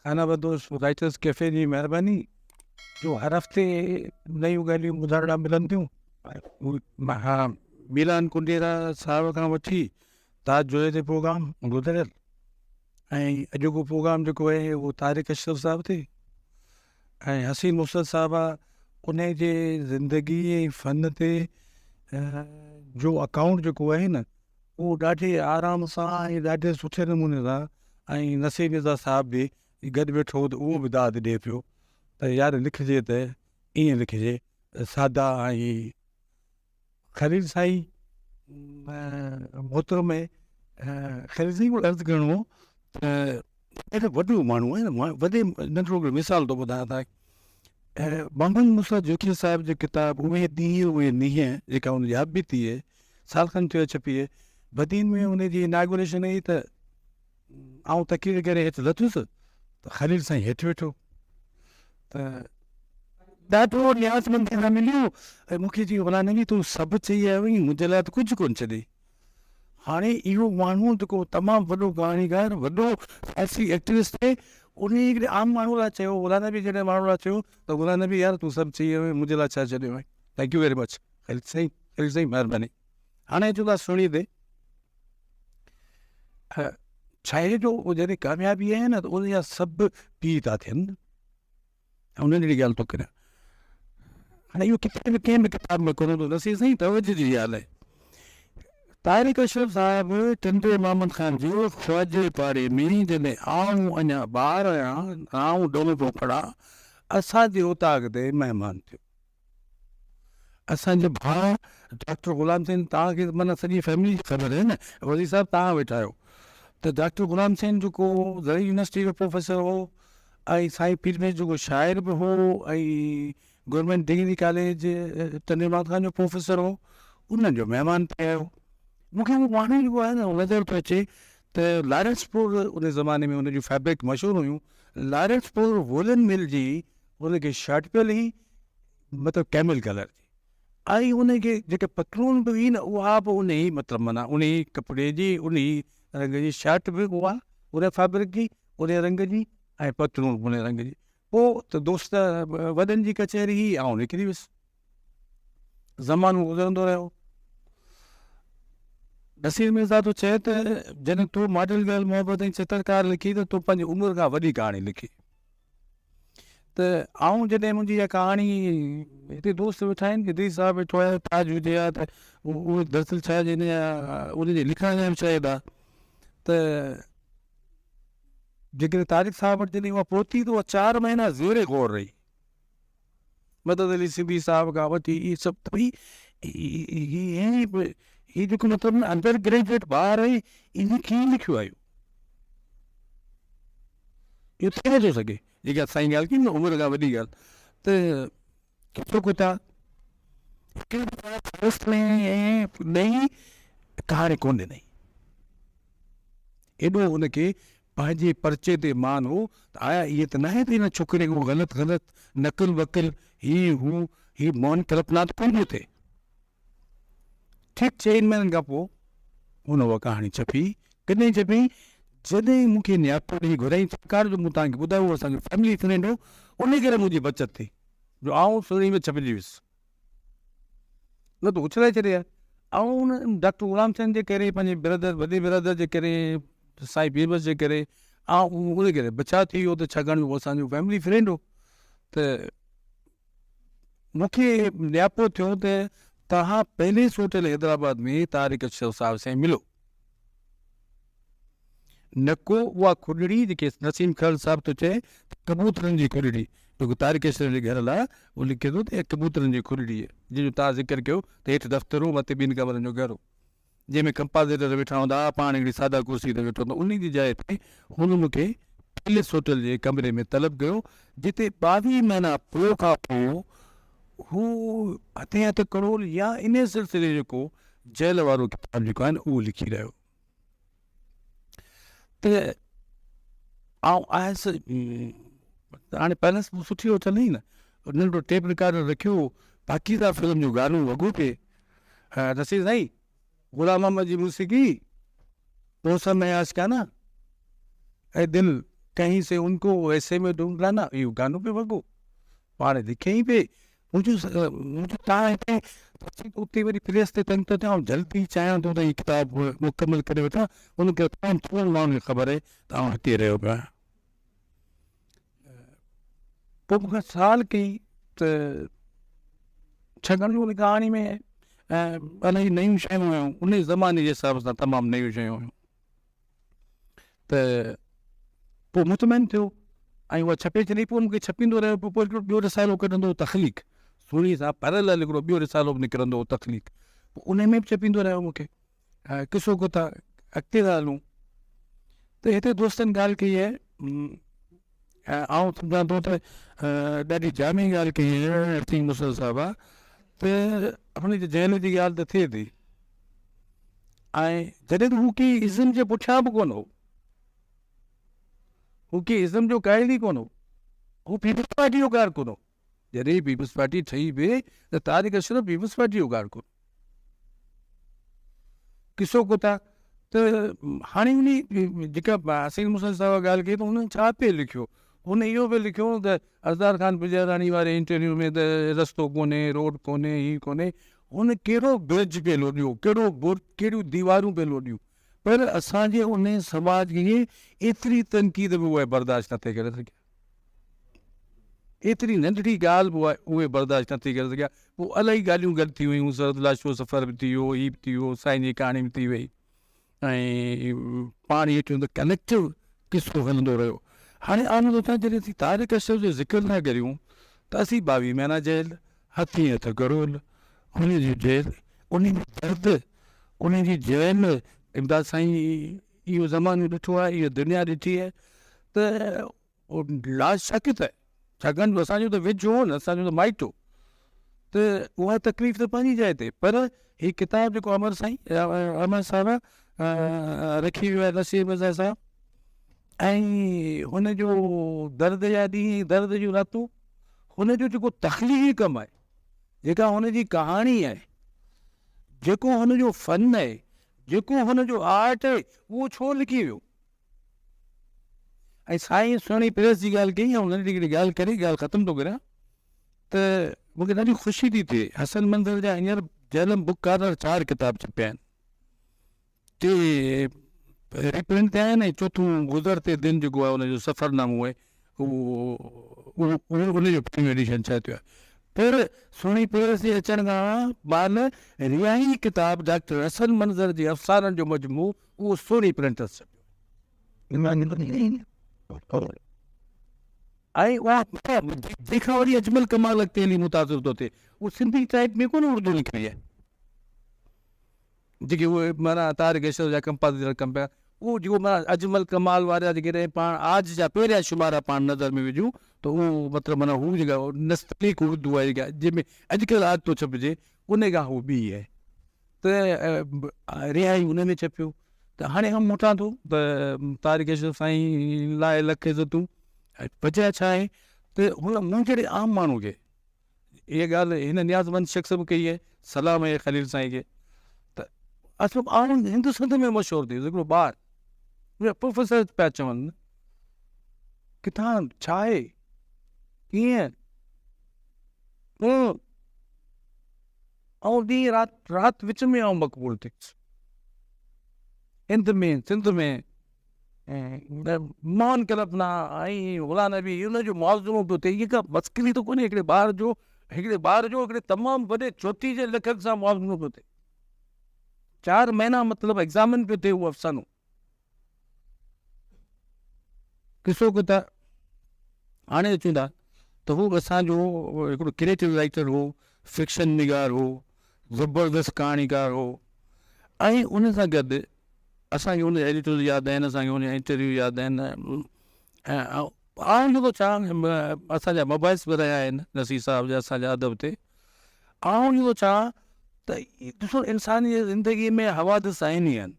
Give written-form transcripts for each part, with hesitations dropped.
خانه بدوش writers cafe جي مهرباني جو هر هفتي نيون ڳالهيون ٻڌڻ لاء ملن ٿيون. ها ميران ڪنڊيرا صاحب کان وٺي تاج جويي تي پروگرام گذريل ۽ اڄوڪو پروگرام جيڪو آهي اهو طارق اشرف صاحب تي ۽ حسين مفسد صاحب ان جي زندگي ۽ فن تي جو اڪائونٽ جيڪو آهي نه اهو ڏاڍي آرام سان ۽ ڏاڍي سٺي نموني سان ۽ نصير مرزا صاحب به گڏ ويٺو هو ته اهو به داد ڏئي پيو ته يار لکجي ته ائين لکجي سادا ۽ خليل سائين محترم خليل سائين کي عرض ڪرڻو هو ته اهڙو وڏو ماڻهو آهي نه وڏي ننڍڙو هڪڙو مثال ٿو ٻڌايان تان کي محمد موسيٰ جوکيي صاحب جو ڪتاب اهي ڏينهن اهي نينهن جيڪا ان جي آپ بيتي آهي سال کن ٿيو ڇپي آهي بدين ۾ ان جي اناگوريشن هئي ته آئون تقرير ڪري هيٺ لٿس ته خليل سائين هيٺ ويٺو ته ڏاڍو نيازمندي سان مليو ۽ مون کي چيو غلام نبي تون سڀ چئي آيو آهين منهنجي لاء ته ڪجهه ڪونه ڇڏي هاڻي اهو ماڻهو جيڪو تمام وڏو ڪهاڻيڪار وڏو سياسي ايڪٽيوسٽ آهي ان هڪڙي عام ماڻهو لاء چيو غلام نبي جهڙي ماڻهو لاء چيو ته غلام نبي يار تون سڀ چئي آيو آهين منهنجي لاء ڇا ڇڏيو آهي thank you very much Khalil سائين خليل سائين مهرباني هاڻي اچون ٿا سهڻي تي ڇاهي جو جڏهن ڪاميابي آهي نه ته ان جا سڀ پيء ٿا ٿين ۽ انهن جهڙي ڳالهه ٿو ڪريان هاڻي اهو ڪٿي به ڪنهن به ڪتاب ۾ ڪونه ٿو نصير سائين توجه جي ڳالهه آهي طارق اشرف صاحب ٽنڊي محمد خان جو خواجي پاڙي ۾ جڏهن آئون اڃا ٻار آهيان آئون ڏهون پيو پڙهان اسان جي اوطاق تي مهمان ٿيو اسان جو ڀاء ڊاڪٽر غلام حسين توهان کي معنيٰ سڄي فيملي جي خبر آهي نه وزير صاحب توهان ويٺا آهيو ته ڊاڪٽر غلام حسين جيڪو زرعي يونيورسٽي جو پروفيسر هو ۽ سائين پير مير جيڪو شاعر به هو ۽ گورنمينٽ ڊگري ڪاليج ٽنڊي محمد خان جو پروفيسر هو انهن جو مهمان ٿي آيو مون کي اهو ماڻهو جيڪو آهي نه نظر ٿو اچي ته لارنس پور ان زماني ۾ ان جون فيبرڪ مشهور هيون لارنس پور وولن مل جي ان کي شرٽ پيل هئي مطلب ڪيمل ڪلر جي ۽ ان کي جيڪا پتلون به هئي نه اها به ان ئي مطلب معنيٰ ان ئي ڪپڙي جي ان ئي رنگ جي شرٽ به اها ان فيبرڪ جي ان رنگ جي ۽ پتلون به ان رنگ جي پوء ته دوست وڏن جي ڪچهري هئي آئون نڪري ويس زمانو گذرندو رهيو نصير مرزا ٿو چئي ته جڏهن تو ماڊل گرل محبت ۽ چترڪار لکي ته تو پنهنجي عمر کان وڏي ڪهاڻي لکي ته آئون جڏهن منهنجي اها ڪهاڻي هتي دوست ويٺا آهن ادريس صاحب ويٺو آهي تاج هجي ها ته اهي دراصل ڇا جي ان جي لکڻ جا به شاهد آ ته جيڪڏهن طارق صاحب وٽ جڏهن اها پهتي ته اها چار مهينا زير غور رهي مدد علي سنڌي صاحب کان وٺي اهي سڀ ته ڀئي هي هي جيڪو مطلب نه انڊر گريجوئيٽ ٻار آهي ان ڪيئن لکيو آهي اهو ٿي نٿو سگهي جيڪا سائين ڳالهه ڪئي نه عمر کان وڏي ڳالهه ته ڪٿو ڪتا هڪڙي پوسٽ ۾ ڏئي ڪهاڻي ڪونه ڏنائين ايڏو هن کي پنهنجي پرچي تي مان هو ته آيا ائين ته ناهي ته هن ڇوڪري ڪو غلط غلط نقل وقل هي هو هي موهن ڪلپنا ته ڪونه ٿو ٿئي. ٺيڪ چئن مهينن کان پوء هن اها ڪهاڻي ڇپي. ڪڏهن ڇپي؟ جڏهن مون کي نياپو ڏئي گهريائين ڇاڪاڻ جو مون توهان کي ٻڌايو هو اسان جو فيملي فرينڊ هو ان ڪري منهنجي بچت ٿي جو آئون سهڻي ۾ ڇپجي ويس. نه ته اڇلائي ڇڏي ها. آئون ان ڊاڪٽر غلام حسين جي ڪري پنهنجي برادر وڏي برادر جي ڪري سائين پير بخش جي ڪري آئون ان ڪري بچاء ٿي ويو ته ڇاڪاڻ جو هو اسان جو فيملي فرينڊ هو ته مون کي نياپو ٿيو ته توهان پيلس هوٽل حيدرآباد ۾ طارق اشرف صاحب سان ملو. نه ڪو اها کڏڙي جيڪي نسيم کرل صاحب ٿو چئي ته ڪبوترن جي کڏڙي جيڪو طارق اشرف جي گهر لاء اهو لکي ٿو ته اها ڪبوترن جي کڏڙي آهي جنهن جو توهان ذڪر ڪيو ته هيٺ دفتر هو مٿي ٻن ڪمرن جو گهر هو جنهن ۾ ڪمپازيٽر ويٺا هوندا هئا پاڻ هڪڙي ساده ڪرسي تي ويٺو هوندو انهي جي جاء تي هن مون کي پيلس هوٽل جي ڪمري ۾ طلب ڪيو جتي ٻاويهه مهينا پوء کان پوء هو هٿين هٿ ڪڙول يا انهي سلسلي جو ڪو جيل وارو ڪتاب جيڪو آهي نه اهو لکي رهيو ته آئون آيس هاڻي پيلس به سٺي هوٽل هئي نه ننڍڙو ٽيپ رڪارڊر رکيو هو پاڪيزه فلم جو گانو وڳو پئي نصير سائين غلام محمد جي موسيقي موسم ۽ عاشقانه ۽ دل. ڪهين سي ان ڪو ايسي ۾ ڍونڍ لانا اهو گانو پيو وڳو پاڻ لکيائين پئي منهنجو منهنجو تان هتي اتي وري پريس تي تنگ ٿو ٿيان آئون جلدي چاهيان ٿو ته هي ڪتاب مڪمل ڪري وٺان ان ڪري تمام ٿورن ماڻهن کي خبر آهي ته آئون هتي رهيو پيو آهيان پوء مون کان سوال ڪئي ته ڇاڪاڻ جو ان ڪهاڻي ۾ الاهي نيون شيون هيون ان زماني جي حساب سان تمام نيون شيون هيون ته پوء مطمئن ٿيو ۽ اها ڇپي ڇڏي پوء مونکي ڇپيندو رهيو پوء هڪڙو ٻيو رسالو ڪڍندو هو تخليق سهڻي سان پيرلل هڪڙو ٻيو رسالو به نڪرندو هو تخليق پوء ان ۾ به ڇپيندو رهيو مونکي قصو ڪوتا اڳتي ٿا هلون ته هتي دوستن ڳالهه ڪئي آهي ۽ آئون سمجهان ٿو ته ڏاڍي جامع ڳالهه ڪئي آهي حسين مسل صاحب ته هن جي جيل جي ڳالهه ته ٿئي ٿي ۽ جڏهن ته هو ڪنهن ازم جي پٺيان به ڪونه هو، هو ڪنهن ازم جو قائل ئي ڪونه هو، هو پيپلز پارٽي جو ڪارڪن هو. جڏهن پيپلز پارٽي ٺهي به ته طارق اشرف پيپلز پارٽي جو ڪارڪن هو. قصو ڪوتا ته هاڻي انهي جيڪا حسين مسلم صاحب ڳالهه ڪئي ته هن ڇا پئي لکيو؟ هن اهو پئي لکيو ته ارزار خان بجاراڻي واري انٽرويو ۾ ته رستو ڪونهي، روڊ ڪونهي، هي ڪونهي، هن ڪهڙو برج پئي لوڏيو، ڪهڙو برج، ڪهڙيون ديوارون پئي لوڏيون، پر اسان جي انهي سماج کي ايتري تنقيد به اهي برداشت نه ٿي ڪري سگهيا. ايتري ننڍڙي ڳالهه به اهي برداشت نه ٿي ڪري سگهيا. پوء الاهي ڳالهيون گڏ ٿي ويون، سرحد لاشو سفر به ٿي ويو، هي به ٿي ويو، سائين جي ڪهاڻي به ٿي وئي. ۽ پاڻ ائين چون ته ڪليڪٽو قصو هلندو رهيو. هاڻي آئون ٿو چوان جڏهن اسين طارق اشرف جو ذڪر ٿا ڪريون ته اسين ٻاويهه مهينا جيل، هٿين هٿ گرول، هن جي جيل، ان جو درد، ان جي جيل، امداد سائين اهو زمانو ڏٺو آهي، اها دنيا ڏٺي آهي ته لاشڪ ته ڇاڪاڻ جو اسان جو ته ويجهو هو نه اسان جو ته مائٽ هو ته اها تڪليف ته پنهنجي جاء تي پر هي ڪتاب جيڪو امر سائين امر صاحب رکي ويو آهي نصير مرزا صاحب ۽ هن جو درد جا ڏينهن درد جون راتون هن جو جيڪو تخليقي ڪم آهي جيڪا هن جي ڪهاڻي آهي جيڪو هن جو فن آهي جيڪو هن جو آرٽ آهي اهو ڇو لکي ويو ۽ سائين سهڻي پريس جي ڳالهه ڪئي ۽ ننڍڙي هڪڙي ڳالهه ڪري ڳالهه ختم ٿو ڪريان ته مون کي ڏاڍي خوشي ٿي ٿئي حسن منظر جا هينئر جهلم بڪ ڪارنر چار ڪتاب ڇپيا آهن ٽي ريپرنٽ ٿيا آهن ۽ چوٿون گذرتي دن جيڪو آهي ان جو سفرنامو آهي اهو ان جو پهريون ايڊيشن ڇا ٿيو آهي پر سهڻي پريس جي اچڻ کان بعد رهائي ڪتاب ڊاڪٽر حسن منظر جي افسانن جو مجموعو اهو سهڻي پرنٽرس ڇپيو. ۽ اها جنهن کان وري اجمل ڪمال اڳتي هلي متاثر ٿو ٿئي اهو سنڌي ٽائيپ ۾ ڪونه اردو نڪري آهي جيڪي اهي معنيٰ طارق اشرف جا ڪمپازيٽر ڪم پيا اهو جيڪو معنيٰ اجمل ڪمال وارا جيڪڏهن پاڻ آج جا پهريان شمارا پاڻ نظر ۾ وجهون ته اهو مطلب معنيٰ هو جيڪا نستعليق اردو آهي جيڪا جنهن ۾ اڄڪلهه آج ٿو ڇپجي ان کان هو ٻي آهي ته رهائي ان ۾ ڇپيو ته هاڻي آئون موٽان ٿو ته طارق اشرف سائين لاء لک عزتون وجه ڇا آهي ته هن مون جهڙي عام ماڻهو کي اها ڳالهه هن نيازمند شخص به ڪئي آهي سلام آهي خليل سائين کي ته اصل آئون هند سنڌ ۾ مشهور ٿي ويس هڪڙو ٻار پروفيسر پيا چون ڪٿان ڇا آهي ڪيئن آئون ڏينهن رات رات وچ ۾ آئون مقبول ٿيس. هند ۾ سنڌ ۾ موهن ڪلپنا ۽ غلام نبي ان جو موازنو پيو ٿئي. هيء ڪا مسخري ته ڪونهي هڪڙي ٻار جو هڪڙي ٻار جو هڪڙي تمام وڏي چوٽي جي ليکڪ سان موازنو پيو ٿئي. چار مهينا مطلب ايگزامن پيو ٿئي اهو افسانو. قصو ڪتا هاڻي اچون ٿا ته هو اسان جو هڪڙو ڪريٽو رائيٽر هو، فڪشن نگار هو، زبردست ڪهاڻيڪار هو ۽ ان سان گڏ اسان کي ان جا ايڊيٽورل ياد آهن، اسان کي ان جا انٽرويو ياد آهن ۽ آئون نٿو چاهان اسان جا مباحث به رهيا آهن نصير صاحب جا اسان جا ادب تي آئون نٿو چاهان ته ڏسو انسان جي زندگي ۾ حوادث آهن ئي آهن.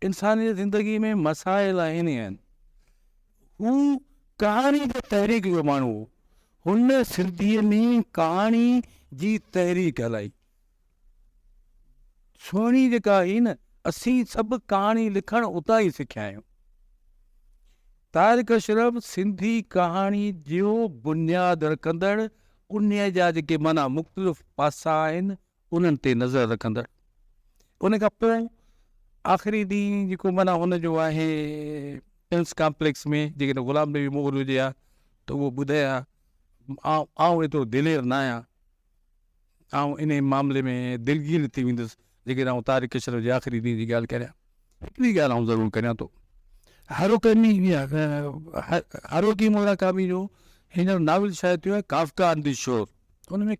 انسان جي زندگي ۾ مسائل آهن ئي آهن. هو ڪهاڻي جي تحريڪ جو ماڻهو هو. هن سنڌيء ۾ ڪهاڻي جي تحريڪ هلائي. سهڻي جيڪا هئي نه، اسين سڀ ڪهاڻي لکڻ اتان ئي سکيا آهيون. طارق اشرف سنڌي ڪهاڻي جو بنياد رکندڙ، انهيء جا جيڪي معنيٰ مختلف پاسا آهن، انهن تي نظر رکندڙ. ان کان پوء آخري ڏينهن جيڪو معنيٰ هن جو آهي پرنس ڪامپليڪس ۾ جيڪڏهن غلام نبي مغل هجي ها ته اهو ٻڌائي ها. آئون ايترو دلير نه آهيان. آئون انهيء معاملي ۾ دلگير ٿي ويندس جيڪڏهن آئون طارق اشرف جي آخري ڏينهن جي ڳالهه ڪريان. هڪڙي ڳالهه آئون ضرور ڪريان ٿو. هاروڪي موراڪامي جو هينئر ناول شايع ٿيو آهي ڪافڪا آن the شور. ان ۾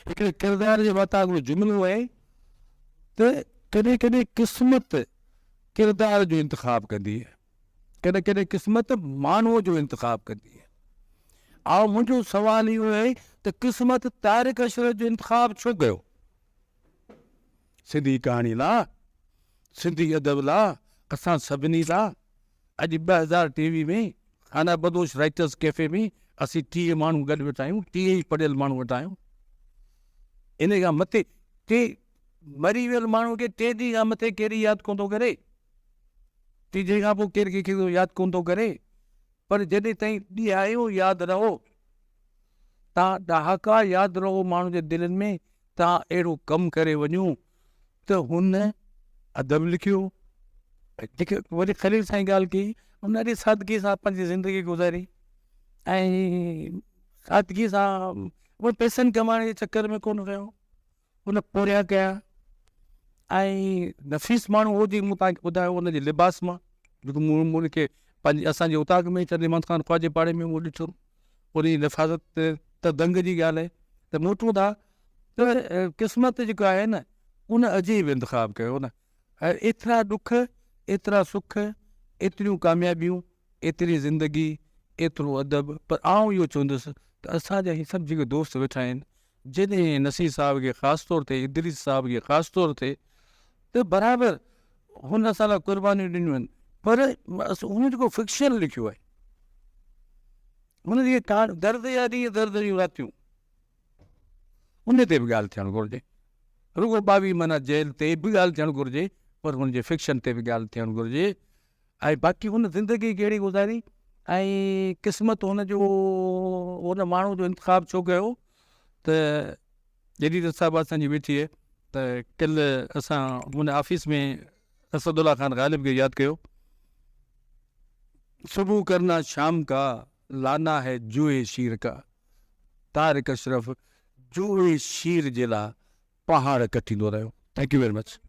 هڪڙي ڪردار جي واتان هڪڙو جملو آهي ته ڪڏهن ڪڏهن قسمت ڪردار جو انتخاب ڪندي آهي. ڪڏهن ڪڏهن قسمت ماڻهوء جو انتخاب ڪندي آهي. آئون منهنجو سوال اهو آهي ته قسمت طارق اشرف جو انتخاب ڇو ڪيو؟ سنڌي ڪهاڻي لا، سنڌي ادب لا، اسان سڀني لا. اڄ 2023 ۾ خانه بدوش رائٽرز ڪيفي ۾ اسين 30 ماڻهو گڏ ويٺا آهيون، 30 ئي پڙهيل ماڻهو ويٺا آهيون. ان کان مٿي ٽي مري ويل ماڻهو کي ٽي ڏينهن کان مٿي ڪير ياد ڪونه ٿو ڪري. ٽيجهي کان پوء ڪير ڪنهن کي ياد ڪونه ٿو ڪري، پر جڏهن تائين ڏهايو ياد رهو، تان ڏهاڪا ياد رهو ماڻهن جي دلين ۾، تان اهڙو ڪم ڪري وڃو ته هن ادب لکيو. جيڪي وري خليل سائين ڳالهه ڪئي، هن ڏاڍي سادگي سان پنهنجي زندگي گذاري ۽ سادگي سان پئسن ڪمائڻ جي چڪر ۾ ڪونه رهيو. ان پورهيا ڪيا ۽ نفيس ماڻهو هو جيئن مون توهان کي ٻڌايو ان جي لباس مان جيڪو مون ان کي پنهنجي اسان جي اوطاق ۾ چندي محمد خان خواجي پاڙي ۾ مون ڏٺو ان جي نفاست ته دنگ جي ڳالهه آهي ته موٽون ٿا ته قسمت جيڪو آهي نه ان عجيب انتخاب ڪيو نه ايترا ڏک ايترا سک ايتريون ڪاميابيون ايتري زندگي ايترو ادب پر آئون اهو چوندس ته اسان جا هي سڀ جيڪي دوست ويٺا آهن جڏهن نصير صاحب کي خاص طور تي ادريس صاحب کي خاص طور تي ته برابر هن اسان لاء قربانيون ڏنيون آهن پر هن جيڪو فڪشن لکيو آهي هن جي ڪهاڻي درد جا ڏينهن درد جون راتيون ان تي به ڳالهه ٿيڻ گهرجي رڳو 22 مهينا جيل تي به ڳالهه ٿيڻ گهرجي پر هن جي فڪشن تي به ڳالهه ٿيڻ گهرجي ۽ باقي هن زندگي ڪهڙي گذاري ۽ قسمت هن جو ان ماڻهو جو انتخاب ڇو ڪيو ته ايڊيٽر صاحب اسان جي ويٺي ته ڪل اسان هن آفيس ۾ اسد الله خان غالب کي ياد ڪيو صبح کرنا شام کا لانا هي جوئي شير کا طارق اشرف جوئي شير جي لاء پهاڙ ڪٽيندو رهيو. Thank you very much.